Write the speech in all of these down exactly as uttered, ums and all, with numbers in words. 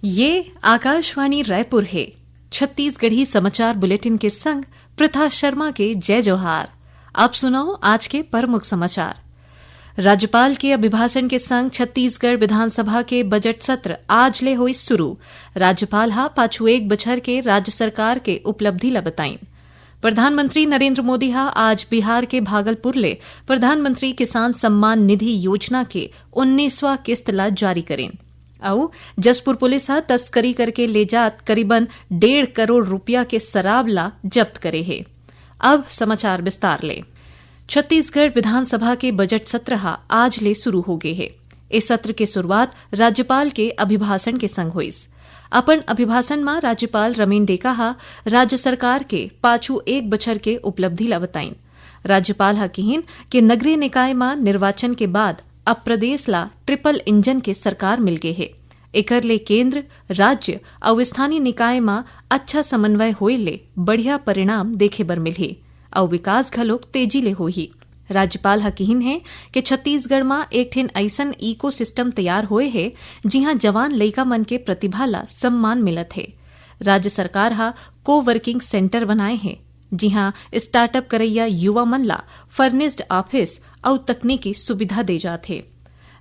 ये आकाशवाणी रायपुर हे। छत्तीसगढ़ी समाचार बुलेटिन के संग प्रथा शर्मा के जय जोहार। अब सुनव आज के प्रमुख समाचार। राज्यपाल के अभिभाषण के संग छत्तीसगढ़ विधानसभा के बजट सत्र आज ले होइस शुरू। राज्यपाल ह पाछू एक बछर के राज्य सरकार के उपलब्धि ल बताइन। प्रधानमंत्री नरेंद्र मोदी ह आज बिहार के भागलपुर ले प्रधानमंत्री किसान सम्मान निधि योजना के उन्नीसवाँ किस्त ला जारी करिन। अउ जशपुर पुलिस ह तस्करी करके ले जात करीबन डेढ़ करोड़ रुपया के शराब ला जब्त करे हे। अब समाचार विस्तार ले। छत्तीसगढ़ विधानसभा के बजट सत्र ह आज ले शुरू हो गे हे। ए सत्र के शुरुआत राज्यपाल के अभिभाषण के संग होइस। अपन अभिभाषण म राज्यपाल रमेन डेका ह राज्य सरकार के पाछू एक बछर के उपलब्धि ला बताइन। राज्यपाल ह किहिन के नगरीय निकाय म निर्वाचन के बाद अब प्रदेश ला ट्रिपल इंजन के सरकार मिल गे हे। एकर ले केंद्र, राज्य अउ स्थानीय निकाय म अच्छा समन्वय होए ले बढ़िया परिणाम देखे बर मिलही अउ विकास घलोक तेजी ले होही। राज्यपाल ह किहिन हे कि छत्तीसगढ़ म एक ठिन अइसन इकोसिस्टम तैयार होए हे, जिहां जवान लइका मन के प्रतिभा ला सम्मान मिलत हे। राज्य सरकार ह कोवर्किंग सेंटर बनाए हे, जिहां स्टार्टअप करइया युवा मन ला फर्निश्ड ऑफिस अउ तकनीकी सुविधा दे जात हे।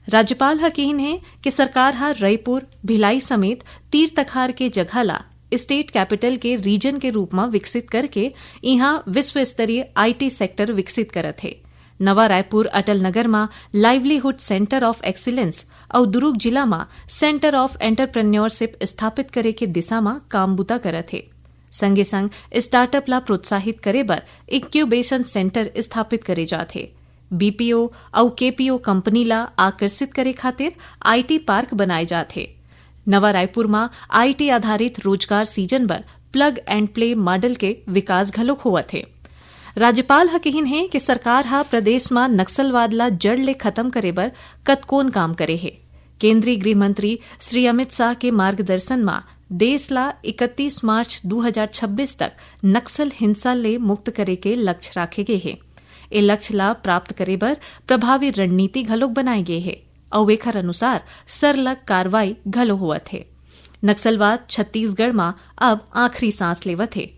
राज्यपाल ह किहिन हे कि सरकार ह रईपुर, भिलाई समेत तीर तखार के जगह ला स्टेट कैपिटल के रीजन के रूप म विकसित करके इहां विश्व स्तरीय आईटी सेक्टर विकसित करत हे। नवा रायपुर अटल नगर म लाइवलीहुड सेंटर ऑफ एक्सीलेंस अउ दुरूग जिला म सेंटर ऑफ एंटरप्रेन्योरशिप स्थापित करे के दिशा म काम बूता करत हे। संगे संग स्टार्टअप ला प्रोत्साहित करे बर इंक्यूबेशन सेंटर स्थापित करे जात हे। बीपीओ अउ केपीओ कंपनी ला आकर्षित करे खातिर आईटी पार्क बनाए जात हे। नवा रायपुर म आईटी आधारित रोजगार सीजन बर प्लग एंड प्ले मॉडल के विकास घलोक होवत हे। राज्यपाल ह किहिन हे कि सरकार ह प्रदेश म नक्सलवाद ला जड़ ले खत्म करे बर कतकोन काम करे हे। केंद्रीय गृह मंत्री श्री अमित शाह के मार्गदर्शन म देश ला इकतीस मार्च दू हजार छब्बीस तक नक्सल हिंसा ले मुक्त करे के लक्ष्य राखे गे हे। ए लक्ष्य ला प्राप्त करे बर प्रभावी रणनीति घलोक बनाए गे हे अउ एखर अनुसार सरलग कार्रवाई घलो होवत हे। नक्सलवाद छत्तीसगढ़ म अब आखिरी सांस लेवत हे।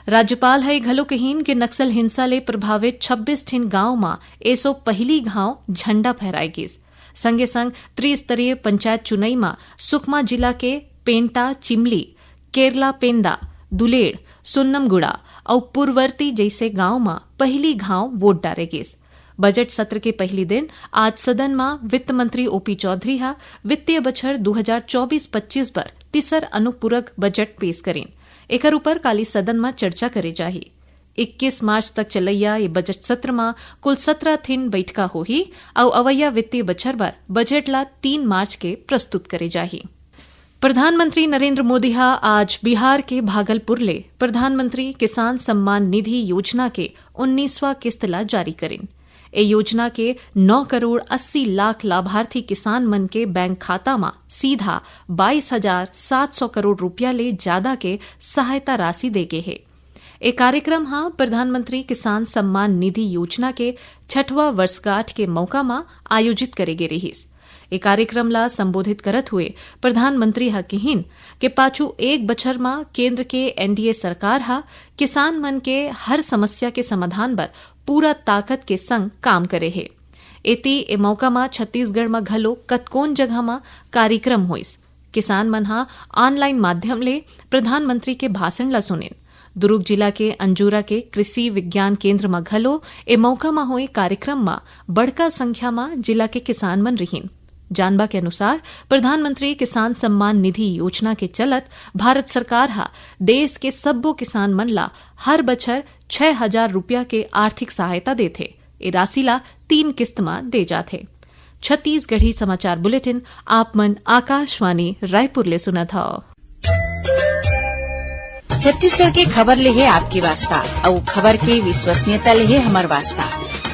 राज्यपाल ह ए घलो कहिन कि नक्सल हिंसा ले प्रभावित छब्बीस ठिन गांव म एसो पहिली घांव झंडा फहराए गिस। संगे संग त्रिस्तरीय पंचायत चुनई म सुकमा जिला के पेंटा चिमली, केरला पेंदा, दुलेड़, सोन्नमगुड़ा अउ पुरवर्ती जइसे गांव म पहिली घांव वोट डारे गिस। बजट सत्र के पहिली दिन आज सदन म वित्त मंत्री ओपी चौधरी ह वित्तीय बछर दू हजार चौबीस पच्चीस बर तीसर अनुपूरक बजट पेश करिन। एकर ऊपर काली सदन म चर्चा करे जाही। इक्कीस मार्च तक चलइया ये बजट सत्र म कुल सत्रह ठिन बइठका होही अउ अवइया वित्तीय बछर बर बजट ला तीन मार्च के प्रस्तुत करे जाही। प्रधानमंत्री नरेंद्र मोदी ह आज बिहार के भागलपुर ले प्रधानमंत्री किसान सम्मान निधि योजना के उन्नीसवाँ किस्त ला जारी करिन। ए योजना के नौ करोड़ अस्सी लाख लाभार्थी किसान मन के बैंक खाता म सीधा बाईस हजार सात सौ करोड़ रुपया ले जादा के सहायता राशि दे गे हे। ए कार्यक्रम ह प्रधानमंत्री किसान सम्मान निधि योजना के छठवां वर्षगांठ के मौका म आयोजित करे गे रिहिस। ए कार्यक्रम ला संबोधित करत हुए प्रधानमंत्री ह किहिन के पाछू एक बछर म केंद्र के एनडीए सरकार ह किसान मन के हर समस्या के समाधान बर पूरा ताकत के संग काम करे हे। एती ए मौका म छत्तीसगढ़ म घलो कतकोन जगह म कार्यक्रम होइस। किसान मन ह ऑनलाइन माध्यम ले प्रधानमंत्री के भाषण ल सुनिन। दुरूग जिला के अंजोरा के कृषि विज्ञान केंद्र म घलो ए मौका म होए कार्यक्रम म बड़का संख्या म जिला के किसान मन रिहिन। जानबा के अनुसार, प्रधानमंत्री किसान सम्मान निधि योजना के चलत भारत सरकार ह देश के सब्बो किसान मन ला हर बछर छह हजार रुपया के आर्थिक सहायता देथे। ए राशि ला तीन किस्त म दे जाथे। छत्तीसगढ़ी समाचार बुलेटिन आप मन आकाशवाणी रायपुर ले सुनत हव। छत्तीसगढ़ के खबर ले हे आपके वास्ता, अउ खबर के विश्वसनीयता ले हे हमर वास्ता।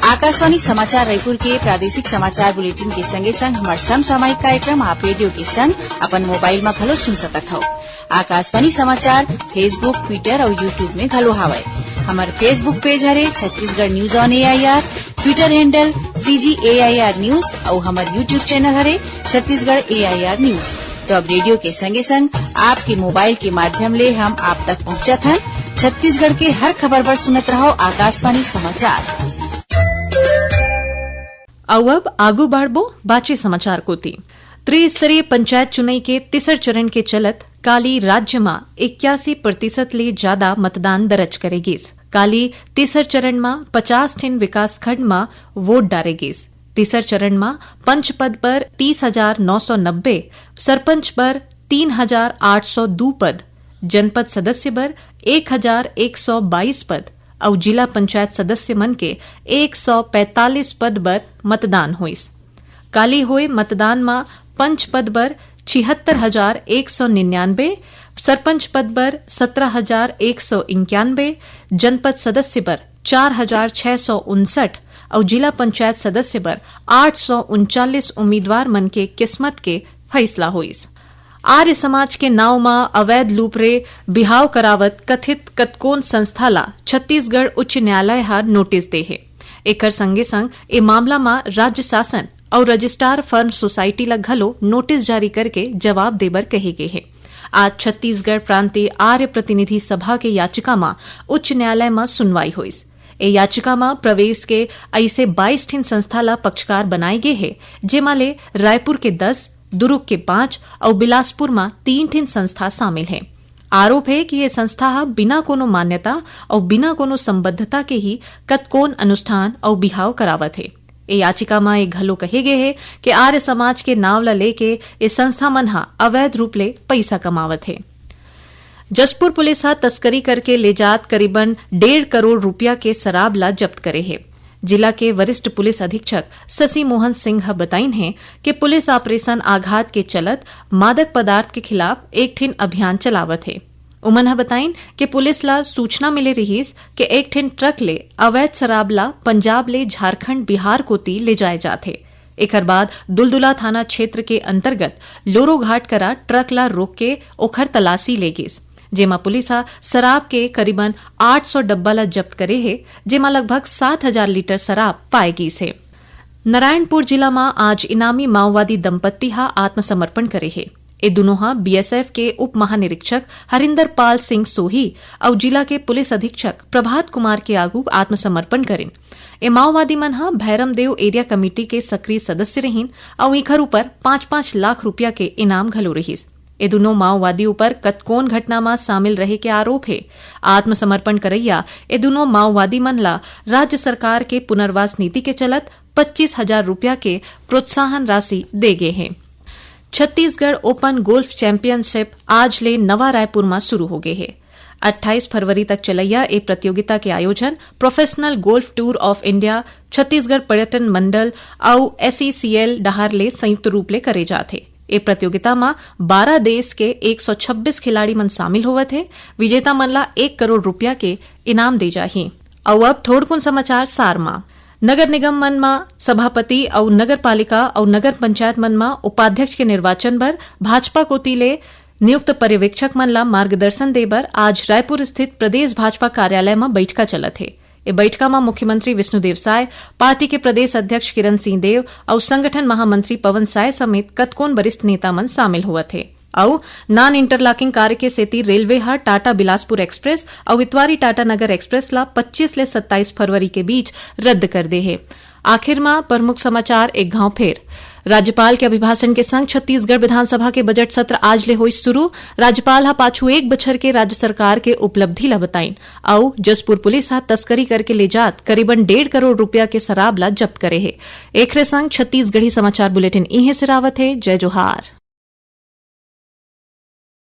आकाशवाणी समाचार रायपुर के प्रादेशिक समाचार बुलेटिन के संगे संग हमर समसामयिक कार्यक्रम आप रेडियो के संग अपन मोबाइल म घलो सुन सकत हव। आकाशवाणी समाचार Facebook, Twitter अउ YouTube में घलो हावय। हमर Facebook पेज हरे Chhattisgarh news on AIR, Twitter handle CG AIR news अउ हमर YouTube चैनल हरे छत्तीसगढ़ एआईआर न्यूज। तो अब रेडियो के संगे संग आपके मोबाइल के माध्यम ले हम आप तक पहुंचत हन। छत्तीसगढ़ के हर खबर बर सुनत रहो आकाशवाणी समाचार। अउ अब आगू बढ़बो बाचे समाचार कोति। त्रिस्तरीय पंचायत चुनई के तीसर चरण के चलत काली राज्य म इक्यासी प्रतिशत ले जादा मतदान दर्ज करे गिस। काली तीसर चरण म पचास ठिन विकासखंड म वोट डारे गिस। तीसर चरण म पंच पद बर तीस हजार नौ सौ नब्बे, सरपंच बर तीन हजार आठ सौ दू पद, जनपद सदस्य बर एक हजार एक सौ बाईस पद अउ जिला पंचायत सदस्य मन के एक सौ पैंतालीस पद बर मतदान होइस। काली होए मतदान म पंच पद बर छिहत्तर हजार एक सौ निन्यानबे, सरपंच पद बर सत्रह हजार एक सौ इक्यानबे, जनपद सदस्य बर चार हजार छह सौ उनसठ अउ जिला पंचायत सदस्य बर आठ सौ उनचालीस उम्मीदवार मन के किस्मत के फैसला होइस। आर्य समाज के नांव म अवैध रूप ले बिहाव करावत कथित कतकोन संस्था ला छत्तीसगढ़ उच्च न्यायालय ह नोटिस दे हे। एकर संगे संग ए मामला म राज्य शासन अउ रजिस्ट्रार फर्म सोसाइटी ला घलो नोटिस जारी करके जवाब देबर कहे गे हे। आज छत्तीसगढ़ प्रांतीय आर्य प्रतिनिधि सभा के याचिका म उच्च न्यायालय म सुनवाई होइस। ए याचिका म प्रदेश के अइसे बाईस ठिन संस्था ला पक्षकार बनाए गे हे, जेमा ले रायपुर के दस, दुर्ग के पांच अउ बिलासपुर म तीन ठिन संस्था शामिल हे। आरोप हे कि ये संस्था ह बिना कोनो मान्यता अउ बिना कोनो संबद्धता के ही कतकोन अनुष्ठान अउ बिहाव करावत हे। ए याचिका म ए घलो कहे गे हे कि आर्य समाज के नांव ल लेके ए संस्था मन ह अवैध रूप ले पइसा कमावत हे। जशपुर पुलिस ह तस्करी करके ले जात करीबन डेढ़ करोड़ रुपया के शराब ला जब्त करे हे। जिला के वरिष्ठ पुलिस अधीक्षक शशि मोहन सिंह ह बताइन हे कि पुलिस ऑपरेशन आघात के चलत मादक पदार्थ के खिलाफ एक ठिन अभियान चलावत हे। उमन ह बताइन कि पुलिस ला सूचना मिले रिहिस कि एक ठिन ट्रक ले अवैध शराब ला पंजाब ले झारखंड, बिहार कोति ले जाए जात हे। एखर बाद दुलदुला थाना क्षेत्र के अंतर्गत लोरोघाट करा ट्रक ला रोक के ओखर तलाशी ले गिस, जेमा पुलिस ह शराब के करीबन आठ सौ डब्बा ला जब्त करे हे, जेमा लगभग सात हजार लीटर शराब पाए गिस हे। नारायणपुर जिला म आज इनामी माओवादी दंपत्ति ह आत्मसमर्पण करे हे। ए दुनों ह बीएसएफ के उप महानिरीक्षक हरिंदर पाल सिंह सोही अउ जिला के पुलिस अधीक्षक प्रभात कुमार के आगू आत्मसमर्पण करिन। ए माओवादी मन ह भैरमदेव एरिया कमेटी के सक्रिय सदस्य रहिन अउ इखर ऊपर पाँच पाँच लाख रुपया के इनाम घलो रिहिस। ए दुनों माओवादी ऊपर कतकोन घटना म शामिल रहे के आरोप हे। आत्मसमर्पण करइया ए दुनों माओवादी मन ला राज्य सरकार के पुनर्वास नीति के चलत पच्चीस हजार रुपया के प्रोत्साहन राशि दे गे हे। छत्तीसगढ़ ओपन गोल्फ चैंपियनशिप आज ले नवा रायपुर म शुरू हो गे हे। अट्ठाईस फरवरी तक चलइया ए प्रतियोगिता के आयोजन professional golf tour of India Chhattisgarh पर्यटन मंडल अउ एसईसीएल डहार ले संयुक्त रूप ले करे जात हे। ए प्रतियोगिता म बारह देश के एक सौ छब्बीस खिलाड़ी मन शामिल होवत हे। विजेता मन ला एक करोड़ रुपया के इनाम दे जाही। अउ अब थोड़कुन समाचार सार म। नगर निगम मन म सभापति अउ नगर पालिका अउ नगर पंचायत मन म उपाध्यक्ष के निर्वाचन बर भाजपा कोति ले नियुक्त पर्यवेक्षक मन ला मार्गदर्शन दे बर आज रायपुर स्थित प्रदेश भाजपा कार्यालय म बइठका चलत हे। ए बइठका म मुख्यमंत्री विष्णुदेव साय, पार्टी के प्रदेश अध्यक्ष किरण सिंह देव अउ संगठन महामंत्री पवन साय समेत कतकोन वरिष्ठ नेता मन शामिल होवत हे। अउ नॉन इंटरलॉकिंग कार्य के सेती रेलवे ह टाटा बिलासपुर एक्सप्रेस अउ इतवारी टाटा नगर एक्सप्रेस ला पच्चीस ले सत्ताईस फरवरी के बीच रद्द कर दे हे। आखिर म प्रमुख समाचार एक घांव फेर। राज्यपाल के अभिभाषण के संग छत्तीसगढ़ विधानसभा के बजट सत्र आज ले होइस शुरू। राज्यपाल ह पाछू एक बछर के राज्य सरकार के उपलब्धि ला बताइन अउ जशपुर पुलिस ह तस्करी करके ले जात करीबन डेढ़ करोड़ रुपया के शराब ला जब्त करे हे। एखरे संग छत्तीसगढ़ी समाचार बुलेटिन इहें सिरावत हे। जय जोहार।